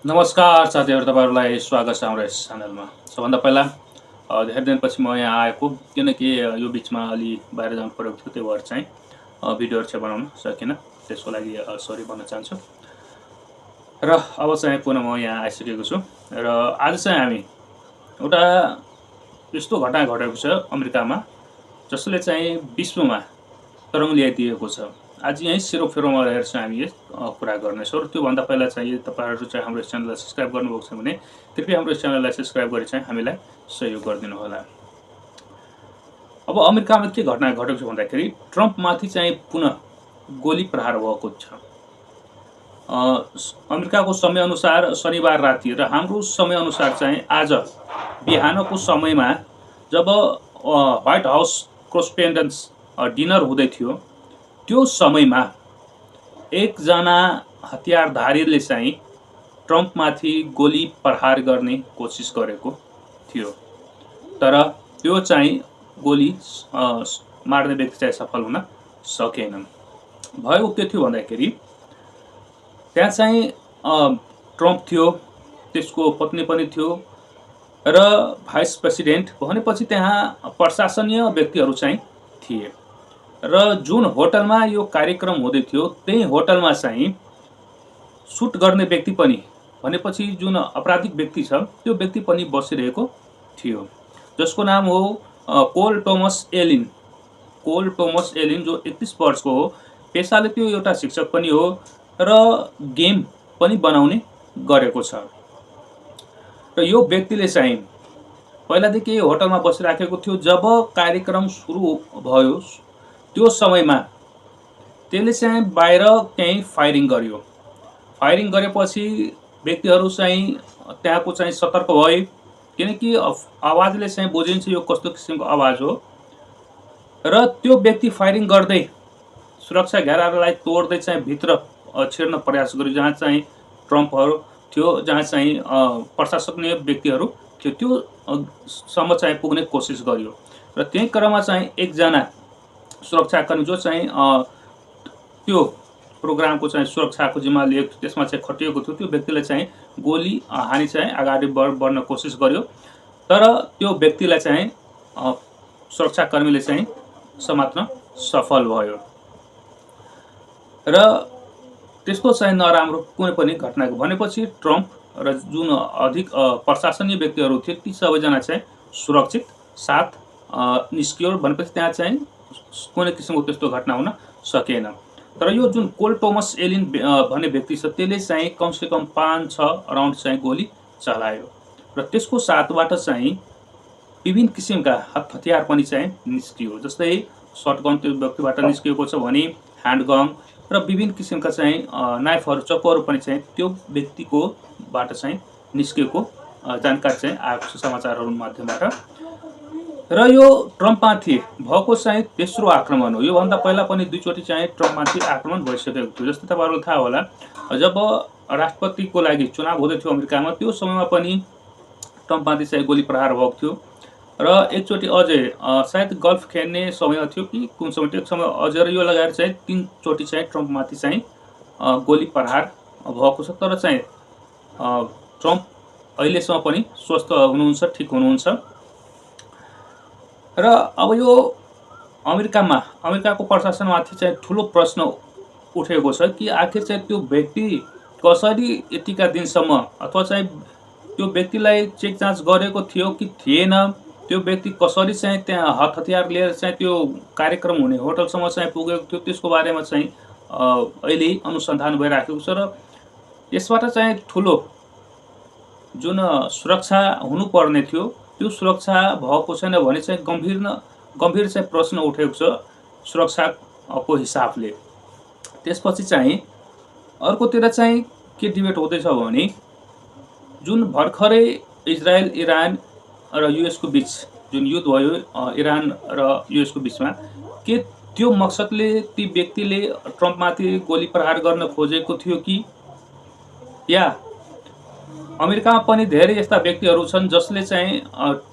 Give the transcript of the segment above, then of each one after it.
नमस्कार साथीहरू, तपाईँहरूलाई स्वागत छ हाम्रो यस च्यानलमा। सबभन्दा पहिला धेरै दिनपछि म यहाँ आएको, किनकि यो बिचमा अलि बाहिर जानु परेको थियो, त्यही भएर चाहिँ भिडियोहरू चाहिँ बनाउन सकिनँ। त्यसको लागि सरी भन्न चाहन्छु। र अब चाहिँ पुनः म यहाँ आइसकेको छु र आज चाहिँ हामी एउटा यस्तो घटना घटेको छ अमेरिकामा, जसले चाहिँ विश्वमा तरङ्ग ल्याइदिएको छ। आज यहीँ सेरोफेरोमा रहेर चाहिँ हामी कुरा गर्नेछौँ र त्योभन्दा पहिला चाहिँ तपाईँहरू चाहिँ हाम्रो च्यानललाई सब्सक्राइब गर्नुभएको छ भने कृपया हाम्रो च्यानललाई सब्सक्राइब गरी चाहिँ हामीलाई सहयोग गरिदिनु होला। अब अमेरिकामा के घटना घटेको छ भन्दाखेरि ट्रम्पमाथि चाहिँ पुनः गोली प्रहार भएको छ। अमेरिकाको समयअनुसार शनिबार राति र हाम्रो समयअनुसार चाहिँ आज बिहानको समयमा जब व्हाइट हाउस कोरेस्पोन्डेन्स डिनर हुँदै थियो, त्यो समयमा एकजना हतियारधारीले चाहिँ ट्रम्पमाथि गोली प्रहार गर्ने कोसिस गरेको थियो, तर त्यो चाहिँ गोली मार्ने व्यक्ति चाहिँ सफल हुन सकेन। भएको के थियो भन्दाखेरि त्यहाँ चाहिँ ट्रम्प थियो, त्यसको पत्नी पनि थियो र भाइस प्रेसिडेन्ट भनेपछि त्यहाँ प्रशासनीय व्यक्तिहरू चाहिँ थिए र जुन होटलमा यो कार्यक्रम हुँदै थियो त्यही होटलमा चाहिँ सुट गर्ने व्यक्ति पनि भनेपछि जुन अपराधिक व्यक्ति छ त्यो व्यक्ति पनि बसिरहेको थियो, जसको नाम हो कोल टोमस एलिन। कोल टोमस एलिन जो 31 वर्षको हो, पेसाले त्यो एउटा शिक्षक पनि हो र गेम पनि बनाउने गरेको छ। र यो व्यक्तिले चाहिँ पहिलादेखि होटलमा बसिराखेको थियो। जब कार्यक्रम सुरु भयो त्यो समयमा त्यसले चाहिँ बाहिर त्यही फायरिङ गर्यो। फायरिङ गरेपछि व्यक्तिहरू चाहिँ त्यहाँको चाहिँ सतर्क भए, किनकि आवाजले चाहिँ बुझिन्छ यो कस्तो किसिमको आवाज हो। र त्यो व्यक्ति फायरिङ गर्दै सुरक्षा घेरालाई तोड्दै चाहिँ भित्र छिर्न प्रयास गर्यो, जहाँ चाहिँ ट्रम्पहरू थियो, जहाँ चाहिँ प्रशासकीय व्यक्तिहरू थियो, त्यो सम्म चाहिँ पुग्ने कोसिस गर्यो। र त्यही क्रममा चाहिँ एकजना सुरक्षाकर्मी जो चाहिँ त्यो प्रोग्रामको चाहिँ सुरक्षाको जिम्मा लिएको थियो, त्यसमा चाहिँ खटिएको थियो, त्यो व्यक्तिले चाहिँ गोली हानी चाहिँ अगाडि बढ्न कोसिस गर्यो, तर त्यो व्यक्तिलाई चाहिँ सुरक्षाकर्मीले चाहिँ समात्न सफल भयो। र त्यस्तो चाहिँ नराम्रो कुनै पनि घटनाको भनेपछि ट्रम्प र जुन अधिक प्रशासनीय व्यक्तिहरू थिए ती सबैजना चाहिँ सुरक्षित साथ निस्कियो भनेपछि त्यहाँ चाहिँ कुनै किसिमको त्यस्तो घटना हुन सकेन। तर यो जुन कोल टोमस एलिन भन्ने व्यक्ति छ त्यसले चाहिँ कमसेकम 5-6 राउन्ड चाहिँ गोली चलायो र त्यसको साथबाट चाहिँ विभिन्न किसिमका हतियार पनि चाहिँ निस्कियो, जस्तै शटगन त्यो व्यक्तिबाट निस्किएको छ भने ह्यान्डगन र विभिन्न किसिमका चाहिँ नाइफहरू चक्कुहरू पनि चाहिँ त्यो व्यक्तिकोबाट चाहिँ निस्किएको जानकारी चाहिँ आएको छ समाचारहरू माध्यमबाट। र यो ट्रम्पमाथि भएको चाहिँ तेस्रो आक्रमण हो। योभन्दा पहिला पनि 2 चोटि चाहिँ ट्रम्पमाथि आक्रमण भइसकेको थियो। जस्तै तपाईँहरूलाई थाहा होला, जब राष्ट्रपतिको लागि चुनाव हुँदै थियो अमेरिकामा, त्यो समयमा पनि ट्रम्पमाथि चाहिँ गोली प्रहार भएको थियो। र एकचोटि अझै सायद गल्फ खेल्ने समय थियो कि कुन समय, त्यो समय अझै यो लगाएर चाहिँ 3 चोटि चाहिँ ट्रम्पमाथि चाहिँ गोली प्रहार भएको छ। तर चाहिँ ट्रम्प अहिलेसम्म पनि स्वस्थ हुनुहुन्छ, ठिक हुनुहुन्छ। र अब यो अमेरिकाको प्रशासनमाथि चाहिँ ठुलो प्रश्न उठेको छ कि आखिर चाहिँ त्यो व्यक्ति कसरी यतिका दिनसम्म, अथवा चाहिँ त्यो व्यक्तिलाई चेक जाँच गरेको थियो कि थिएन, त्यो व्यक्ति कसरी चाहिँ त्यहाँ हतियार लिएर चाहिँ त्यो कार्यक्रम हुने होटलसम्म चाहिँ पुगेको थियो, त्यसको बारेमा चाहिँ अहिले अनुसन्धान भइराखेको छ। र यसबाट चाहिँ ठुलो जुन सुरक्षा हुनुपर्ने थियो त्यो सुरक्षा भएको छैन भने चाहिँ गम्भीर चाहिँ प्रश्न उठेको छ सुरक्षाको हिसाबले। त्यसपछि चाहिँ अर्कोतिर चाहिँ के डिबेट हुँदैछ भने जुन भर्खरै इजरायल, इरान र युएसको बीच जुन युद्ध भयो, इरान र युएसको बीचमा, के त्यो मकसदले ती व्यक्तिले ट्रम्पमाथि गोली प्रहार गर्न खोजेको थियो कि, या अमेरिकामा पनि धेरै यस्ता व्यक्तिहरू छन् जसले चाहिँ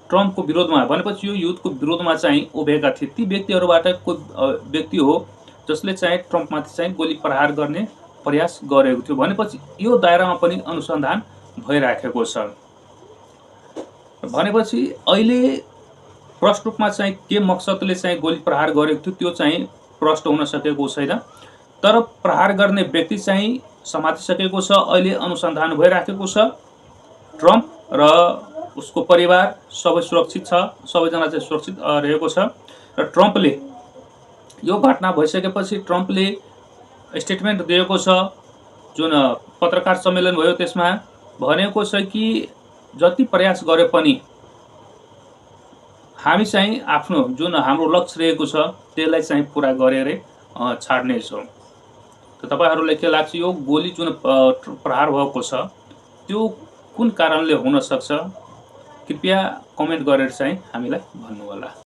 ट्रम्पको विरोधमा भनेपछि यो युद्धको विरोधमा चाहिँ उभिएका थिए। ती व्यक्तिहरूबाट कोही व्यक्ति हो जसले चाहिँ ट्रम्पमाथि चाहिँ गोली प्रहार गर्ने प्रयास गरेको थियो भनेपछि यो दायरामा पनि अनुसन्धान भइराखेको छ। भनेपछि अहिले प्रष्ट रूपमा चाहिँ के मकसदले चाहिँ गोली प्रहार गरेको थियो त्यो चाहिँ प्रष्ट हुन सकेको छैन। तर प्रहार गर्ने व्यक्ति चाहिँ समातिसकेको छ। अहिले अनुसन्धान भइराखेको छ। ट्रम्प र उसको परिवार सबै सुरक्षित छ, सबैजना चाहिँ सुरक्षित रहेको छ। र ट्रम्पले यो घटना भइसकेपछि ट्रम्पले स्टेटमेन्ट दिएको छ, जुन पत्रकार सम्मेलन भयो त्यसमा भनेको छ कि जति प्रयास गरे पनि हामी चाहिँ आफ्नो जुन हाम्रो लक्ष्य रहेको छ त्यसलाई चाहिँ पुरा गरेरै छाड्नेछौँ। त तपाईहरुलाई के लाग्छ यो गोली जुन प्रहार भएको छ त्यो कुन कारणले हुन सक्छ? कृपया कमेन्ट गरेर चाहिँ हामीलाई भन्नु होला।